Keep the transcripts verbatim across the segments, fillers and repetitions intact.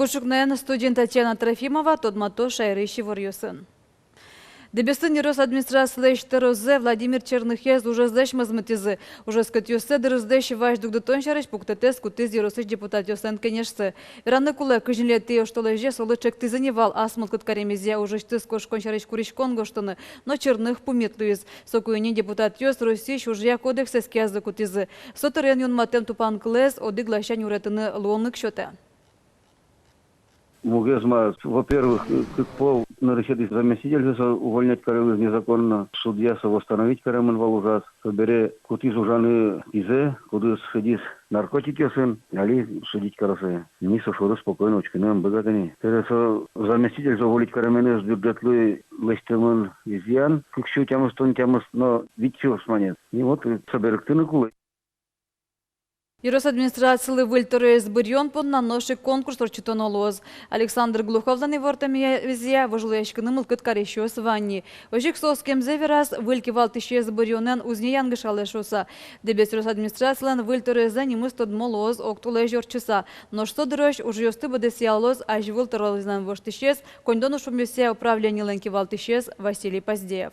Ӵукнаен студиын Татьяна Трофимова. Тодмато шаерысь иворъёсын. Дэбесын ёрос администрацилэсь тӧрозэ Владимир Черныхез ужезлэсь мозмытӥзы. Ужэскетъёссэ дырызлэсь вазь дугдытон сярысь пуктэтэз кутӥз ёросысь депутатъёслэн кенешсы. Вераны кулэ, кызь ньылетӥ оштолэзе солы чектӥзы ни вал ас мылкыд каремезъя ужысьтыз кошкон сярысь куриськон гожтыны, но Черных пумит луиз. Соку ини депутатъёс Россиысь ужъя кодексэз киязы кутӥзы. Со тӧроен юнматэм тупанкылэз одӥг ласянь уретыны луонлык сётэ. Мугез ма, во-первых, кык пол нырысетӥ заместительзэ со увольнять карылӥз незаконно. Судья со восстановить каремын вал ужаз. Собере кутӥз ужаны кизэ, кудӥз сыдиз наркотикъёсын, али судить каро сое. Ми со шоры спокойно учкыны ӧм быгаты ни. Тӥни со заместительзэ уволить каременыз бюджетлы лэсьтэмын изъян, кык сю тямыстон тямыс но вить сюрс манет. И вот, э, собере рыктыны кулэ. Ёрос администрацилы выль тӧроез быръён понна нош ик конкурс ортчытоно луоз. Александр Глуховлэн ивортэмезъя, вожвылъяськыны мылкыд карисьёс вань ни. Озьы ик со оскемзэ вераз, выль кивалтӥсез быръёнэн уз ни янгышалэ шуыса. Дэбес ёрос администрацилэн выль тӧроезлэн нимыз тодмо луоз октолэзь ортчыса. Нош со дырозь ужъёсты быдэсъялоз азьвыл тӧролэзьлэн воштӥсез, коньдон ужпумъёсъя управленилэн кивалтӥсез Василий Поздеев.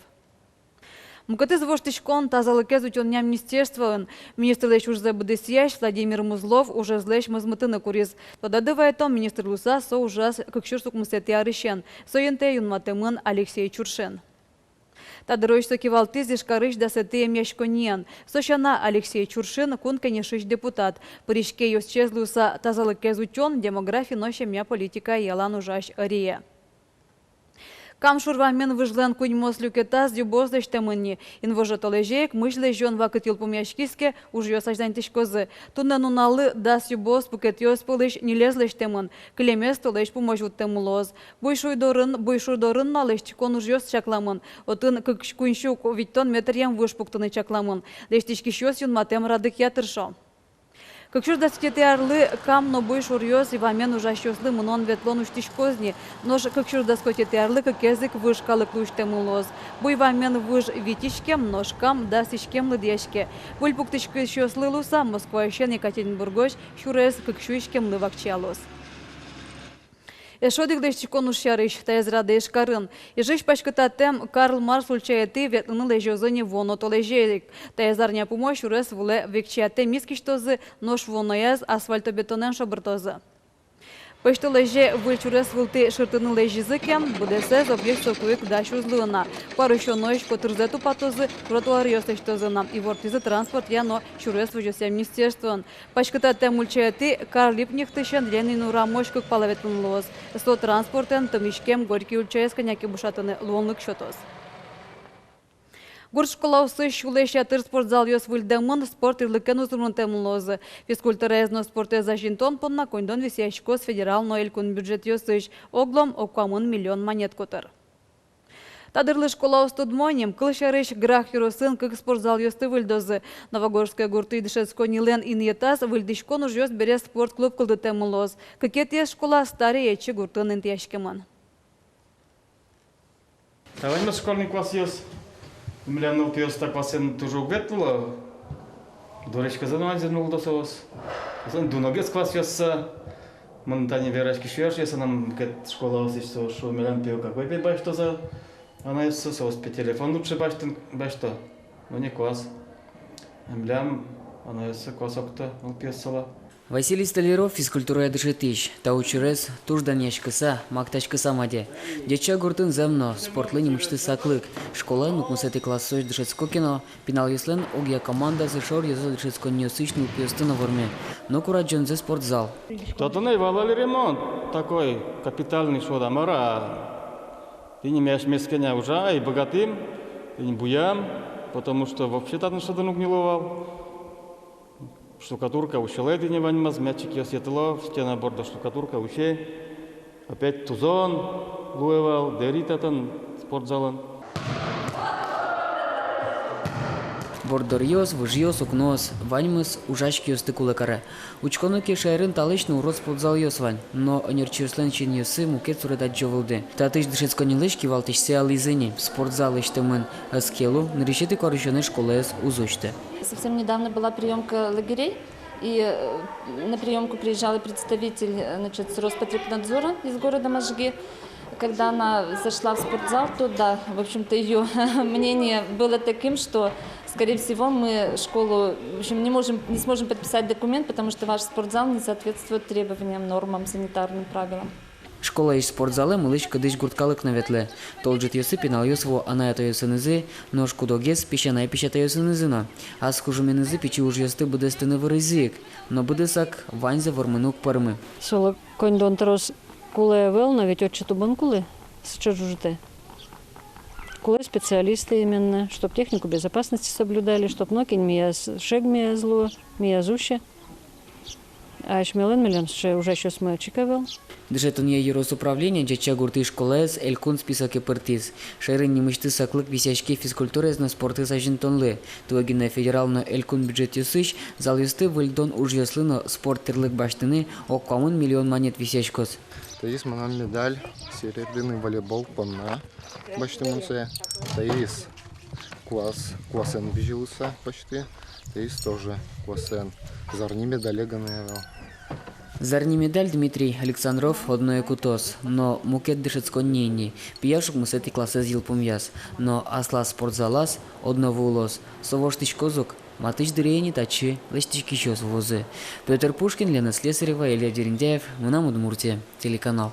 Мукетыз воштӥськон тазалыкез утёнъя министерствоын. Министрлэсь ужзэ быдэсъясь Владимир Музлов ужезлэсь мозмытыны куриз. Тодады вайытом, министр луыса со ужаз кык сюрс укмысэтӥ арысен. Со интые юнматэмын Алексей Чуршин. Та дырозь со кивалтӥз Ижкарысь дасэтӥ эмъяськонниен. Со сяна, Алексей Чуршин Кун Кенешысь депутат. Пыриське ёзчиез луыса тазалыкез утён, демографи но семья политикая ялан ужась ӧрие. Кам шур вамен выжлэн куиньмос люкетаз юбоос лэсьтэмын ни. Инвожо толэзе ик мызь лэзён вакыт йылпумъяськиз ке, ужъёс азьланьтӥськозы. Туннэ нуналлы дас юбоос пукетъёс пӧлысь ньылез лэсьтэмын. Кылемез толэзь пумозь вуттэмын луоз. Буйшур дорын, Буйшур дорын но лэсьтӥськон ужъёс чакламын. Отын кык, куинь сю витьтон метръем выж пуктыны чакламын. Лэсьтӥськисьёс юнматэм радъя тыршо. Кык сюрс дас кыкетӥ арлы Кам но Буйшуръёс вамен ужасьёслы мынон-ветлон усьтӥськоз ни, нош кык сюрс дас кыкетӥ арлы кыкез ик выж калыклы усьтэмын луоз. Буй вамен выж вить иськем, нош Кам дас иськемлы лыдъяське. Выль пуктӥськисьёслы луыса Москваысен Екатеринбургозь сюрес кык сю иськемлы вакчиялоз. Эшшо одӥг лэсьтӥськон уж сярысь. Таиз радэ Ижкарын. Ижысь паськытатэм Карл Маркс ульчаетӥ ветлыны лэзёзы ни вуоно толэзе ик. Таиз арня пумо сюрес вылэ векчиятэм миськ кисьтозы, нош вуонояз асфальтобетонэн шобыртозы. Пӧсьтолэзе выль сюрес вылтӥ шыртыны лэзизы ке, быдэсэз объект соку ик дась уз луы на. Куарусёнозь котырзэ тупатозы, тротуаръёс лэсьтозы на, ивортӥзы транспортъя но сюрес возёсъя министерствоын. Паськытатэм ульчаетӥ Карл Либкнехтысен Ленин урамозь кык пала ветлыны луоз. Со транспортэн тымиськем Горький ульчаез кӧня ке бушатыны луонлык сётоз. Гурт школаосысь сюлэсь ятыр спортзалъёс выльдэмын, спорт ирлыкен узырмытэмын луозы. Физкультураез но спортэз азинтон понна коньдон висъяськоз федерал но элькун бюджетъёсысь, оглом ог куамын миллион манет котыр. Та дырлы школаос тодмо ни. Кылсярысь, Грах ёросын кык спортзалъёсты выльдозы. Новогорское гуртысь дышетсконнилэн инъетаз выльдӥськон ужъёс бере спортклуб кылдытэмын луоз. Кыкетӥез школа Старый Этчи гуртын интыяськемын. Та ваньмыз школьный классъёс. Милям нылпиос та классэн туж уг ветло. Дорысь кызьы но азьын улдо соос. Соин дуногес классъёссы. Мон тани вераськи шуэ, шуэ, со но мукет школаосысь, со шуэ, милям пе какой пе басьтозы. Анаёссы соос пе телефон лучше басьтон, басьто, но не куас. А милям анаёссы куас окто, нылпиоссылы. Василий Столяров, физкультурая дышетӥсь. Та учырез туж данъяськыса, мактаськыса маде. Ӟеча гуртын зэм но, спортлы нимысьтыз саклык. Школаын укмысэтӥ классозь дышетско ке но, пиналъёслэн огъя командазы шоръёзо дышетсконниосысь нылпиосты но ворме. Но курадӟонзы спортзал. Татын ӧй вал али ремонт такой капитальный, шуод-а, мар-а. Тӥни ми асьмеос кӧня ужа, ӧй быгатӥм, тӥни буям, потому что вообще татын шӧдын уг ни луы вал. Штукатурка усьылэ тӥни ваньмыз, мячикъёс йӧтыло, стена бордо штукатурка усе. Опять тузон луэ вал, дэри татын спортзалын. Борддоръёс, выжъёс, укноос, ваньмыз ужась киосты кулэ каре. Учконо ке, шаерын талэсь но урод спортзалъёс вань, но ӧнерчиослэн синъёссы мукет суред адӟо вылды. Татысь дышетсконнилэсь кивалтӥсьсэ алӥзы ни, спортзал лэсьтэмын, ӧз ке лу, нырысетӥ куарусёнэ школаез уз усьты. Совсем недавно была приёмка лагерей. И э, на приемку приезжал и представитель, э, значит, с Роспотребнадзора из города Можги. Когда она зашла в спортзал, то да, в общем-то, ее мнение было таким, что, скорее всего, мы школу, в общем, не можем, не сможем подписать документ, потому что ваш спортзал не соответствует требованиям, нормам, санитарным правилам. Школаысь спортзалэ мылысь-кыдысь гурт калык но ветлэ. Тол ӝытъёсы пиналъёс вуо анай-атайёсынызы, нош куд-огез песянай-песятайёсынызы но. Ас кужыменызы пичи ужъёсты быдэстыны выризы ик. Но быдэсак ваньзэ вормыны уг пӧрмы. Солы коньдон трос кулэ ӧвӧл, но ведь отчы тубыны кулэ сыӵе ӝужытэ. Кулэ специалисты именно, чтоб технику безопасности соблюдали, чтоб нокин миез шег миез луэ, миез усе. А асьмелэн милям сыӵе ужасьёсмы ӧвӧл. Дышетонъя ёрос управление Ӟеча гуртысь школаез элькун списоке пыртӥз. Шаерын нимысьтыз саклык висъяське физкультураез но спортэз азинтонлы. Туэ гинэ федерал но элькун бюджетъёсысь залъёсты выльдон ужъёслы но спорт тӥрлык басьтыны ог куамын миллион манет висъяськоз. Таиз мынам медаль серебряный волейбол понна басьтэмын сое. Таиз куас, куасэн бызьылыса басьтӥ. Таиз тоже куасэн. Зарни медале гинэ ӧвӧл. Зарни медаль Дмитрий Александров одно ик утоз, но мукет дышетсконни ини. Пияш укмысэтӥ классэз йылпумъяз, но аслаз спортзалаз одно вуылоз. Со воштӥськоз ук, матысь дыре ини татчы лэсьтӥськисьёс вуозы. Пётр Пушкин, Лена Слесарева, Илья Дерендяев, «Мынам Удмуртие» телеканал.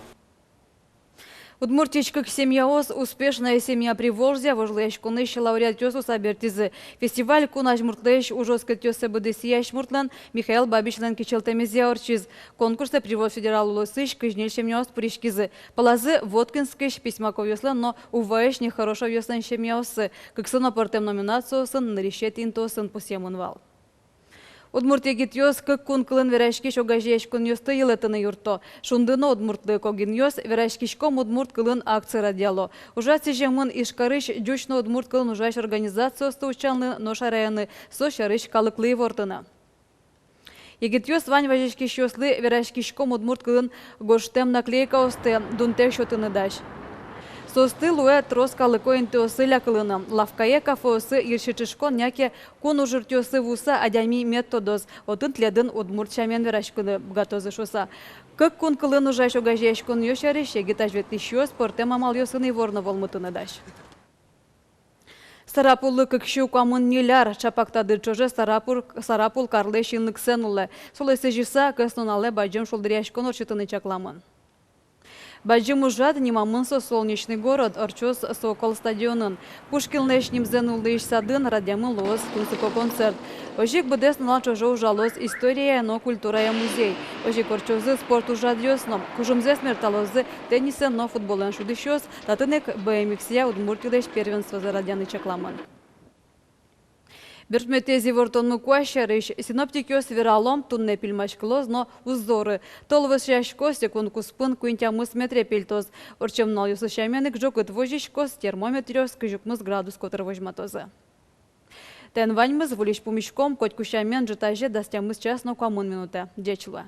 Удмуртиысь кык семьяос «Успешная семья Приволжья» вожвылъяськонысь лауреатъёс луыса бертӥзы. Фестиваль кун азьмуртлэсь ужоскытъёссэ быдэсъя асьмуртлэн Михаил Бабичлэн кичӧлтэмезъя ортчиз. Конкурсэ Приволжск федерал улосысь кызь ньыль семьяос пыриськизы. Пӧлазы Воткинскысь Письмаковъёслэн но Уваысь Нехорошевъёслэн семьяоссы. Кыксы но пӧртэм номинациосын нырысетӥ интыосын пусъемын вал. Удмурт егитъёс кык кун кылын вераськись огазеяськонъёсты йылэтыны юртто. «Шунды но удмуртлык» огинъёс «Вераськиськом удмурт кылын» акци радъяло. Ужаз сӥземын Ижкарысь ӟуч но удмурт кылын ужась организациосты утчанлы но шараяны, со сярысь калыклы ивортыны. Егитъёс вань вазиськисьёслы «Вераськиськом удмурт кылын» гожтэм наклейкаосты дунтэк сётыны дась. Соосты луэ трос калыко интыосы лякылыны. Лавкае, кафеосы йырсиӵышкон яке кун ужъюртъёсы вуыса адями мед тодоз, отын тӥледын удмурт сямен вераськыны быгатозы шуыса. Кык кун кылын ужась огазеяськонъёс сярысь егит азьветлӥсьёс пӧртэм амалъёсын ивор но вӧлмытыны дась. Сарапуллы кык сю куамын ньыль ар. Чапак та дыр ӵоже Сарапул, Сарапул карлэсь инлыксэ нуллэ. Солы сӥзьыса кӧснуналэ бадӟым шулдыръяськон ортчытыны чакламын. Бадӟым ужрад, нимамын со «Солнечный город», ортчоз со Кол стадионын. Пушкинлэсь нимзэ нуллӥсь садын радъямын луоз тунсыко концерт. Озьы ик быдэс нунал ӵоже ужалоз историяя но культурая музей. Озьы ик ортчозы спорт ужрадъёс но. Кужымзэс мерталозы теннисэн но футболэн шудӥсьёс. Татын ик бэ эм иксъя Удмуртилэсь первенствозэ радъяны чакламын. Берпуметӥез ивортон мукуа сярысь. Синоптикъёс верало: туннэ пильмаськылоз но уз зоры. Тол вӧсяськоз, секунд куспын куинь-тямыс метре пельтоз. Ортчем нуналъёсы сямен ик ӝокыт возиськоз, термометръёс кызь укмыс градус котыр возьматозы. Тӥни ваньмыз. Выльысь пумиськом котьку сямен ӝытазе дас-тямыс час но куамын минутэ. Ӟеч луэ.